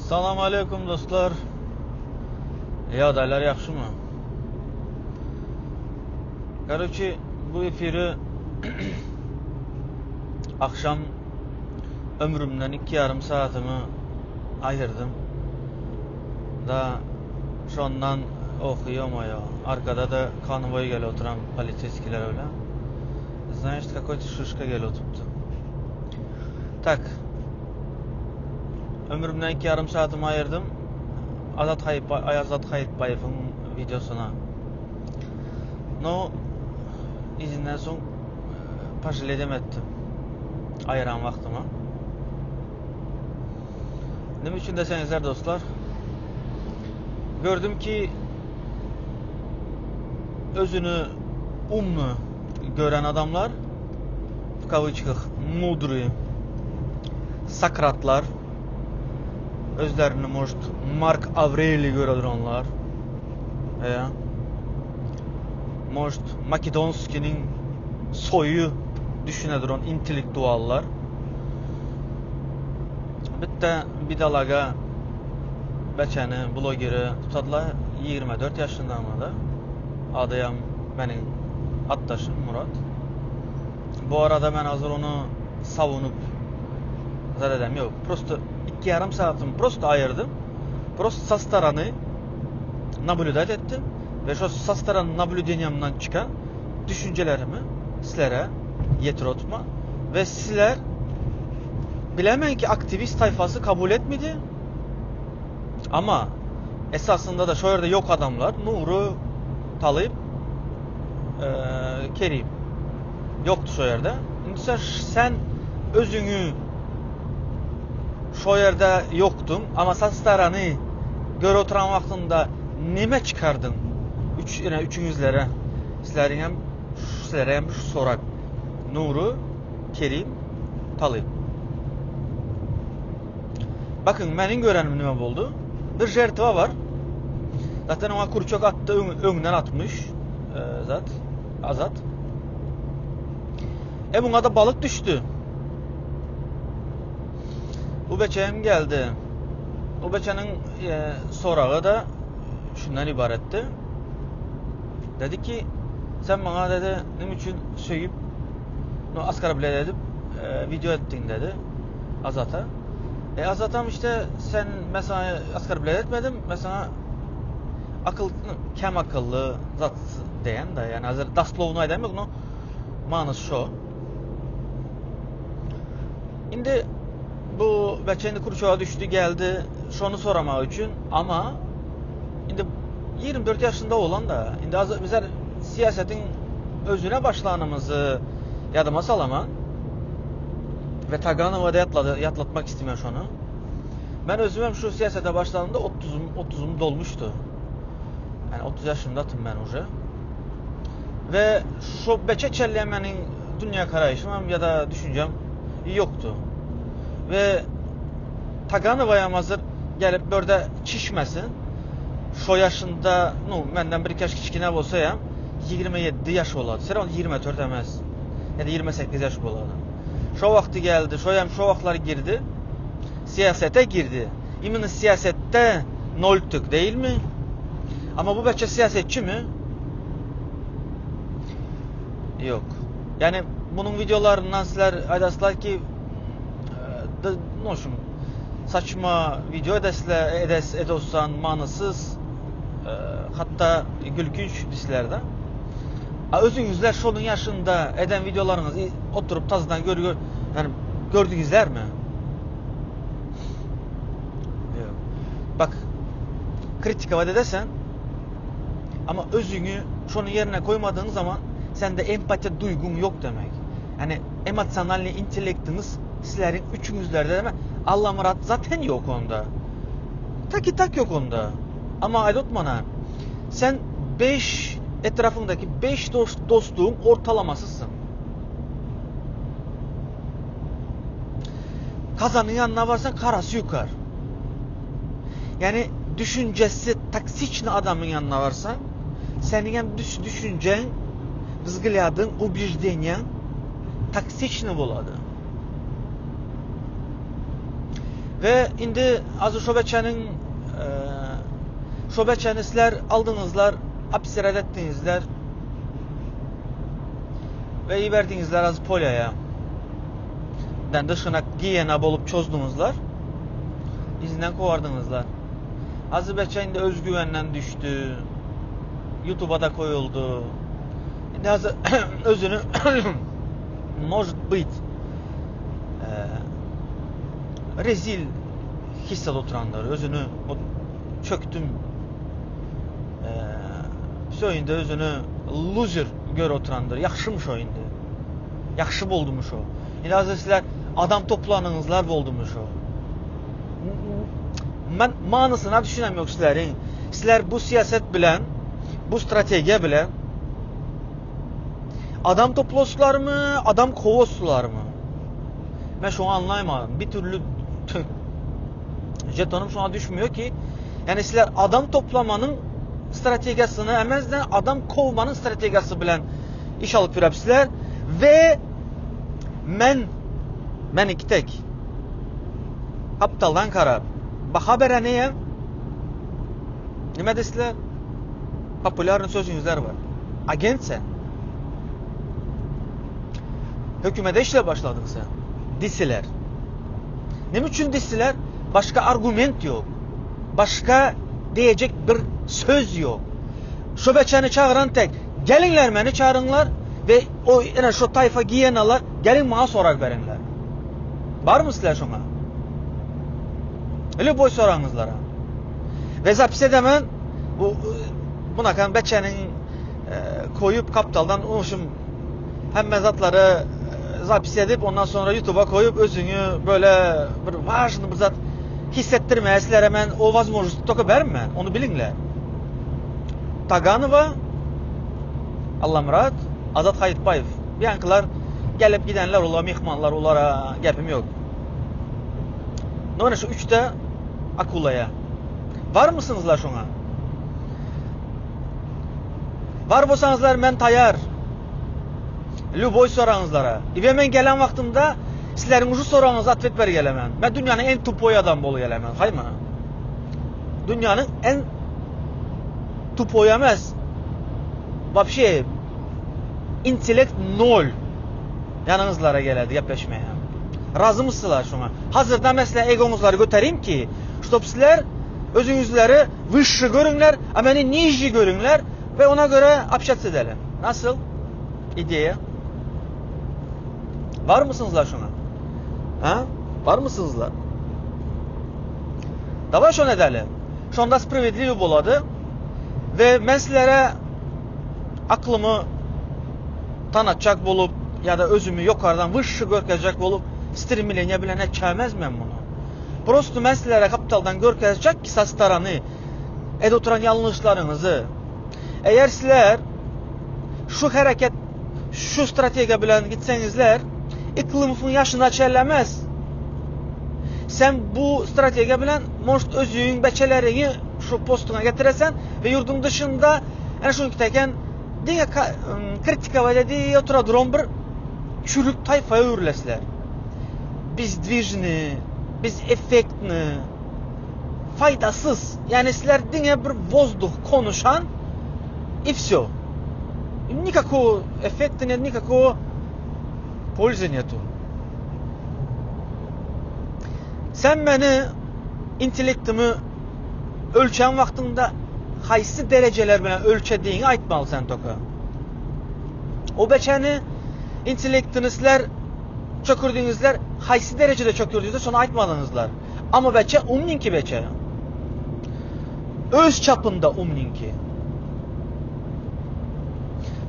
Salam aleýkum dostlar. Ýagdaýlar ýagşymy? Karoçi bu efiri akşam ömrümden 2,5 saatymy aýyrdym. Da şondan okuýam aýa. Arkada da konvoý gelip oturan poliseskiler bilen. Значит, какой-то şişka gelip oturupdy. Tak. Ömrümden 2,5 saatymy aýyrdym. Azat Haýyp Azat Haýytbaýewiň wideosyna. No, izinden soň pažaledem etdim. Aýyran wagtyma. Nime üçin deseňizler dostlar, gördüm ki özüni ummy gören adamlar в кавычках мудрый Sokratlar özlerini может Mark Avreliý göre duranlar veya может Makedonskiniň soýy düşüne duran intellektuallar bitte bidalaga beçeni blogeri tutadylar 24 ýaşynda da adayam meniň atdaşym Murat. Bu arada men hazır onu savunup zat yok. Prosto 2,5 saatimi prosto ayırdım. Prosto sastaranı nablюдать ettim ve şu sastaran nablюдениямdan çıkan düşüncelerimi sizlere yetirotma ve sizler bilemen ki aktivist tayfası kabul etmedi ama esasında da şu yerde yok adamlar Nuru Talip e, Kerim yoktu şu yerde. Şimdi sen, sen özünü şu yerde yoktun ama sastaranı göre oturan vaktinde nime çıkardın? Üç, yani üçüňüzlere sizlerin hem sizlere hem şu sorak. Nuru, Kerim, Talip. Bakın menin görenim nime boldu? Bir žertva var. Zaten ona kurçok attı, ön, öňden atmış. E, zat, Azat. E buna da balık düştü. Bu beçem geldi. Bu beçenin e, sorağı da şundan ibaretti. Dedi ki sen bana dedi ne için söğüp no askarabile edip e, video ettin dedi Azat'a. E Azat'am işte sen mesela askarabile etmedim. Mesela akıl kem akıllı zat diyen de yani hazır daslovunu edemiyor no manası şu. Şimdi bu beçendi kurçağa düştü geldi şonu soramak için ama şimdi 24 yaşında olan da indi az bizler siyasetin özüne başlanımızı yadıma salama ve Taganov'a da yatladı, yatlatmak istemiyorum şunu. Ben özüm şu siyasete başladığımda 30'um 30'um dolmuştu. Yani 30 yaşımdatım ben уже. Ve şu beçe çellemenin dünya karayışım ya da düşüncem yoktu. Ve Taganova'ya hazır gelip böyle çişmesin. Şu yaşında, nu, menden bir yaş kiçkine bolsa ya, 27 yaş oladı. Sen onu 24 emez. Ya da 28 yaş oladı. Şu vakti geldi, şu hem şu vaxtlar girdi. Siyasete girdi. Imенно siyasette noltuk değil mi? Ama bu beçe siyasetçi mi? Yok. Yani bunun videolarından sizler aydasılar ki e, noşum saçma video edesler edes edosan manasız e, hatta gülkünç dislerde. Özüňizler şonuň yaşında eden videolarınızı oturup tazdan gör, gör yani gördüňizler mi? Yok. Bak kritika edesen ama özüňü şonun yerine koymadığın zaman sende empati duygun yok demek. Yani emosional intellektiniz sizlerin üçüňüzlerde demek. Allah murat zaten yok onda. Taki tak yok onda. Ama aydotmana sen 5 etrafındaki 5 dost, dostluğun ortalamasısın. Kazanın yanına varsan karası yukar. Yani düşüncesi toksiçli adamın yanına varsan senin hem düş, düşüncen, взглядın, ubеждениyan toksiçli boladı. Ve indi azı şo beçäniň e, şo beçäni sizler aldyňyzlar, apsirat etdiňizler ve iberdiňizler az polýaya. Den dışına giyena bolup çozduňuzlar. İzinden kovardyňyzlar. Azı beçe indi özgüvenden düşdü. YouTube'a da koyuldu. Indi azı özünü может быть e, rezil hissede oturanlar özünü o çöktüm e, indi özünü loser gör oturandır. Yaxşımış o indi. Yaxşı boldumuş o. İndi azı sizler adam toplanınızlar boldumuş o. Mən manısına düşünəm yox sizlərin. Sizlər bu siyaset bilen, bu strategiya bilen adam toplosular mı, adam kovosular mı? Ben şunu anlayamadım. Bir türlü jetonum şuna düşmüyor ki. Yani sizler adam toplamanın strategiyasını əməzdən adam kovmanın strategiyası bilen iş alıp yürəbsizlər ve mən mən iki tek aptaldan karar. Baha bereneyem Nime desizler? Popüler sözünüzler var. Agent sen. Hükümete işle başladın sen. Disiler. Ne için disiler? Başka argument yok. Başka diyecek bir söz yok. Şu beçeni çağıran tek. Gelinler beni çağırınlar ve o yani şu tayfa giyenalar gelin bana sorak verenler. Var mı sizler şuna? Öyle boy soranızlara. Ve zapis edemen bu buna kan beçenin e, koyup kaptaldan unuşum hemme zatları e, zapis edip ondan sonra YouTube'a koyup özünü böyle bir важный bir zat hissettirmeye sizlere hemen o возможность toka berme. Onu bilinler. Taganova Allamurat, Azat Hayıtbayev. Yankılar gelip gidenler ola, mihmanlar olara gepim yok. Ne şu üçte akulaya. Var mısınızlar şuna? Var bolsaňyzlar men tayar. Любой soraňyzlara. Ve men gelen vaktımda sizlerin ucu soraňyza ответ ber gelemen. Ben dünyanın en tupoy adam bolu gelemen. Hayma. Dünyanın en tupoy emez. Вообще intellekt nol. Yanıňyzlara geledi gepleşmeye. Razı mısınlar şuna? Hazırda mesela egoňuzlary götereyim ki, чтоб sizler özüňizleri wyższy görüňler, a meni nižji görüňler ve ona göre общаться edelim. Nasıl? İdeya. Var mısınızlar şuna? Ha? Var mısınızlar? Давай şonu edelim. Şonda справедливый boladı ve men sizlere aklımı tanatacak bolup ya da özümü yukarıdan wyższy görkezecek bolup стремление bilen etçemez men bunu. Prosto men sizlere kapitaldan görkezecek ki sastaranı, ed oturan yanlışlarınızı. Eğer sizler şu hareket, şu strategiya bilen gitsenizler, İklimifin yaşına çellemez. Sen bu strategiya bilen может özün, beçelerini şu postuna getiresen ve yurdun dışında yani şunu kiteken diňe kritika ve otura duran bir çürük tayfaya öwrülesler. Biz dvijni, biz effektni, faydasız. Yani sizler diňe bir воздух konuşan и все. Никакого эффекта нет, никакого пользы нету. Sen beni intellektimi ölçen vaktinde haysi dereceler bilen ölçediğini aytmalı sen toka. O beçeni intellektini sizler çökürdüğünüzler haysi derecede çökürdüğünüzde sonra aytmadınızlar. Ama beçe umninki beçe. Öz çapında umninki.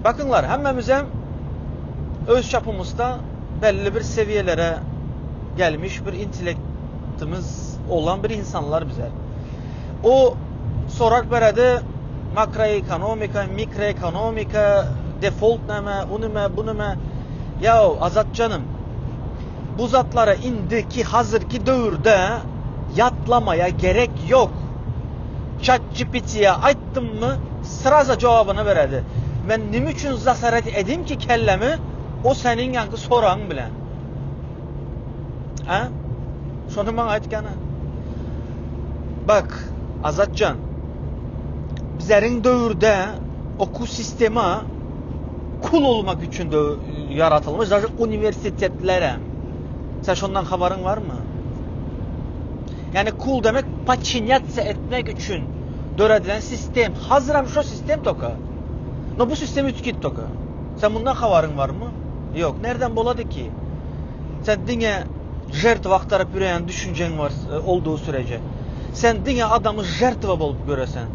Bakınlar hemmemize öz çapımızda belli bir seviyelere gelmiş bir intelektimiz olan bir insanlar bize. O sorak beredi makroekonomika, mikroekonomika, default neme, o neme, bu neme. Ya Azat canım bu zatlara indi ki hazır ki dövrde yatlamaya gerek yok. ChatGPT'ye aytdım mı sırası cevabını veredi. Ben ne üçün zasaret edim ki kellemi o senin yankı soran bilen. Ha? Şony maňa aýtgana. Bak, Azatjan, bizleriň döwürde okuw sistema kul olmak üçin yaratylmış, daže universitetlerem. Sen şondan habaryň barmy? Yani kul demek подчиняться etmek üçin döredilen sistem. Hazıram şo sistem toka. No bu sistem ütkit toka. Sen bundan habaryň barmy? Yok. Nereden bolady ki? Sen diňe žertwa aktaryp ýören düşünjeň bar e, olduğu sürece. Sen diňe adamy žertwa bolup göresen.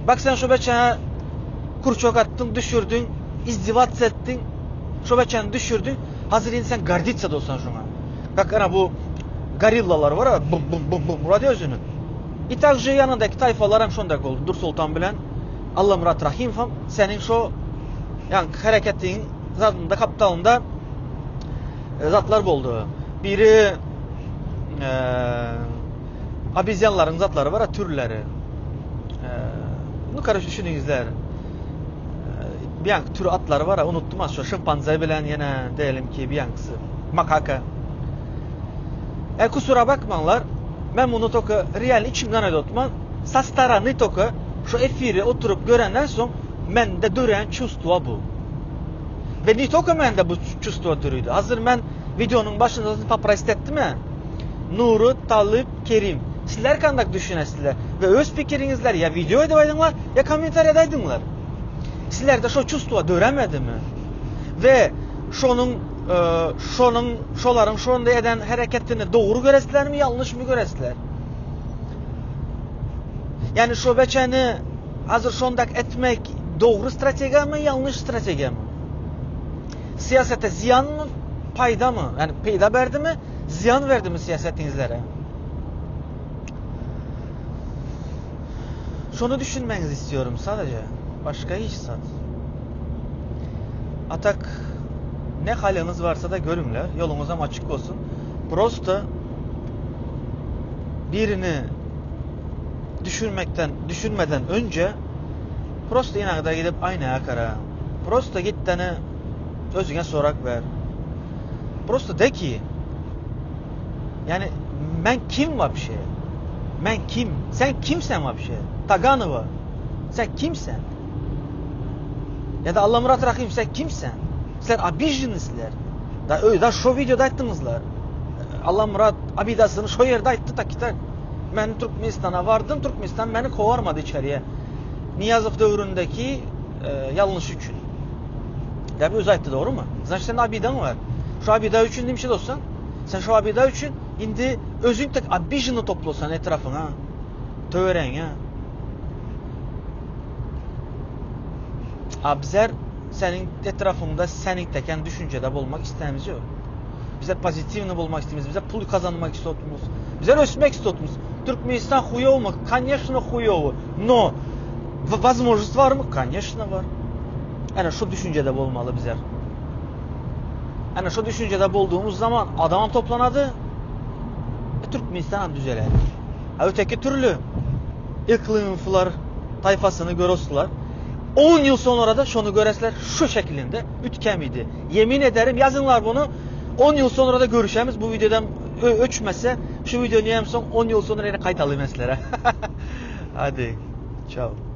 Bak sen şu beçene kurçok attın, düşürdün, izdivats ettin. Şu beçeni düşürdün. Hazır indi sen garditsa da olsan şuna. Bak ana bu gorillalar var ha, bum bum bum bum vurady özüni. I также yanındaki tayfalar hem şondak oldu. Dur Sultan bilen Allamurat Rahimow hem senin şu yani hareketin zatında kaptalında e, zatlar boldy. Biri e, obezyanlaryň zatlary bar, türleri. E, nu, короче, düşüniňizler. E, bir tür atlary bar, unutdum az şu şimpanze bilen ýene diýelim ki bir makaka. E kusura bakmaňlar, men bunu toka real içimden aýdyp Со стороны toka şu efiri oturup görenden soň mende dörän чувство bu. Ve ne toka mende bu чувство döredi. Hazır men videonun başında попросить etdim ya. Nuru Talyp Kerim. Sizler kandak düşünesizler ve öz pikiriňizler ya video edip aýdyňlar ya kommentariýada aýdyňlar. Sizlerde şo чувство döremedi mi? Ve şonuň e, şonuň şolaryň şonda eden hereketini dogry göresizlermi, ýalňyşmy göresizler? Yani şo beçeni hazır şondak etmek dogry strategiýa mı, ýalňyş strategiýa mı? Siyasete ziyan mı, payda mı? Yani peyda berdi mi, ziyan verdi mi siyasetinizlere? Şonu düşünmenizi istiyorum sadece. Başka hiç zat. Atak ne haliniz varsa da görünler. Yolunuz ama açık olsun. Prosta birini düşünmekten, düşünmeden önce prosta yine kadar gidip aynaya kara. Prosta git tane özüne sorak ver. Prosta de ki yani ben kim вообще? Ben kim? Sen kimsen вообще? Taganova. Sen kimsen? Ya da Allamurat Rahim sen kimsen? Sizler обиженныйсizler. Da, da şu videoda aytdyňyzlar. Allamurat abidasyny şo ýerde aýtdy tak tak. Men Türkmenistana vardym, Türkmenistan meni kowarmady içeriye. Niýazow döwründeki e, ýalňyş üçin. Däbi özi aýtdy dogry mı? Значит sen abidaň bar. Şu abida üçin diýmişdi dostan. Sen şu abida üçin indi özüň tek обиженный toplasan etrafyňa. Töweregiňe. A bizler senin etrafında senin teken düşüncede bulmak istemiz yok. Bize pozitivni bulmak istemiz, bize pul kazanmak istiyoruz. Bize ösmek istiyoruz. Türkmenistan хуёво mu? Конечно хуёво. Но возможность var mı? Конечно var. Yani şu düşüncede olmalı bizler. Yani şu düşüncede bulduğumuz zaman adam toplanadı. E, Türkmenistan düzeler. Ha, öteki türlü iklimflar tayfasını görürsüler. 10 yıl sonra da şunu göresler şu şeklinde ütkemiydi. Yemin ederim yazınlar bunu. 10 yıl sonra da görüşemiz. Bu videodan öçmese şu videonu en son 10 yıl sonra yine kayıt alayım sizlere. Hadi. Ciao.